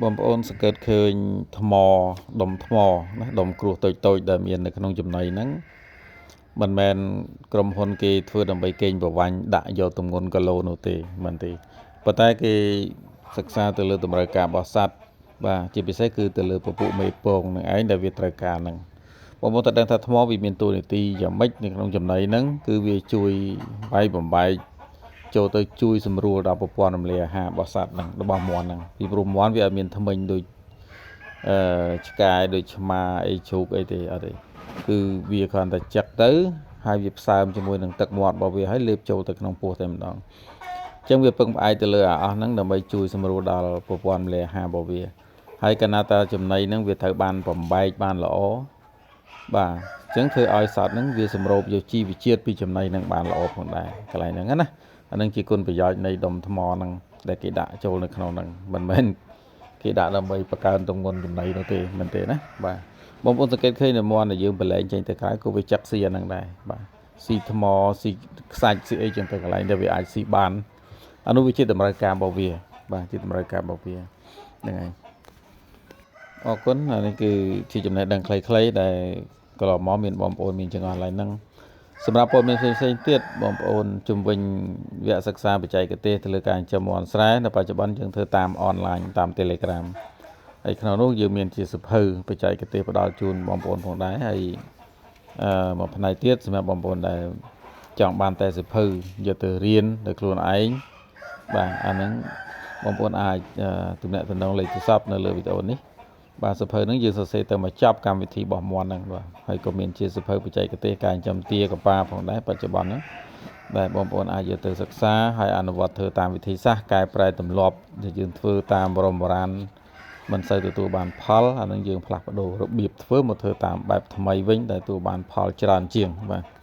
បងប្អូនសង្កេតឃើញថ្មដុំថ្មណាដុំគ្រួសតូចតូចដែលមាននៅក្នុងចំណីហ្នឹងមិនមែនក្រុមហ៊ុនគេធ្វើដើម្បីកេងប្រវ័ញ្ចដាក់យកទម្ងន់គីឡូនោះទេមិនទេប៉ុន្តែគេសិក្សាទៅលើតម្រូវការរបស់សត្វបាទជាពិសេសគឺទៅលើពពួកមេពងនឹងឯងដែលវាត្រូវការហ្នឹងបងប្អូនតើដឹងថាថ្មវាមានតួនាទីយ៉ាងម៉េចនៅក្នុងចំណីហ្នឹងគឺវាជួយវាយបំបែកចូលទៅជួយសម្រួលដល់ប្រព័ន្ធរំលាយអាហាររបស់សត្វហ្នឹងរបស់មាន់ហ្នឹងពីព្រោះមាន់វាអត់មានធ្មេញដូចអឺឆ្កែដូចឆ្មាអីជ្រូកអីទេអត់ទេគឺវាគ្រាន់តែចឹកទៅហើយវាផ្សើមជាមួយនឹងទឹកមាត់របស់វាហើយលេបចូលទៅក្នុងពោះតែម្ដងអញ្ចឹងវាពឹងផ្អែកទៅលើអាអស់ហ្នឹងដើម្បីជួយសម្រួលដល់ប្រព័ន្ធរំលាយអាហាររបស់វាហើយកាលណាតាចំណីហ្នឹងវាត្រូវបានបំបែកបានល្អបាទអញ្ចឹងធ្វើឲ្យសត្វហ្នឹងវាសម្រូបយកជីវជាតិពីចំណីហ្នឹងបានល្អផងដែរកន្លែងហ្នឹងណាអាហ្នឹងជាគុណប្រយោជន៍នៃដុំថ្មហ្នឹងដែលគេដាក់ចូលនៅក្នុងហ្នឹងមិនមែនគេដាក់ដើម្បីបង្កើនទម្ងន់ចំណីនោះទេមិនទេណាបាទបងប្អូនសង្កេតឃើញនៅមាន់ដែលយើងប្រឡែងចេញទៅក្រៅក៏វាចឹកស៊ីអាហ្នឹងដែរបាទស៊ីថ្មស៊ីខ្សាច់ស៊ីអីចឹងទៅកន្លែងដែលវាអាចស៊ីបានអានោះវាជាតម្រូវការរបស់វាបាទជាតម្រូវការរបស់វាហ្នឹងហើយអរគុណអានេះគឺជាចំណេះដឹងខ្លីៗដែលកន្លងមកមានបងប្អូនមានចង្អុលឡើងហ្នឹងសម្រាប់ព័ត៌មានផ្សេងៗទៀតបងប្អូនជំវិញវគ្គសិក្សាបច្ចេកទេសទៅលើការចិញ្ចឹមមាន់ស្រែនៅបច្ចុប្បន្នយើងធ្វើតាមអនឡាញតាម Telegram ហើយក្នុងនោះយើងមានជាសភៅបច្ចេកទេសផ្ដល់ជូនបងប្អូនផងដែរហើយអឺមួយផ្នែកទៀតសម្រាប់បងប្អូនដែលចង់បានតែសភៅយកទៅរៀនដោយខ្លួនឯងបាទអាហ្នឹងបងប្អូនអាចទំនាក់ទំនងលេខទូរស័ព្ទនៅលើវីដេអូនេះបាទសភៅហ្នឹងយើងសរសេរទៅមកចប់កម្មវិធីរបស់មាន់ហ្នឹងបាទហើយក៏មានជាសភៅបច្ចេកទេសការចិញ្ចឹមទាកប៉ាផងដែរបច្ចុប្បន្នហ្នឹងដែលបងប្អូនអាចយកទៅសិក្សាហើយអនុវត្តធ្វើតាមវិធីសាស្ត្រកែប្រែទម្លាប់ដែលយើងធ្វើតាមបរមបុរាណមិនសូវទទួលបានផលអានឹងយើងផ្លាស់ប្ដូររបៀបធ្វើមកធ្វើតាមបែបថ្មីវិញដែលទទួលបានផលច្រើនជាងបាទ។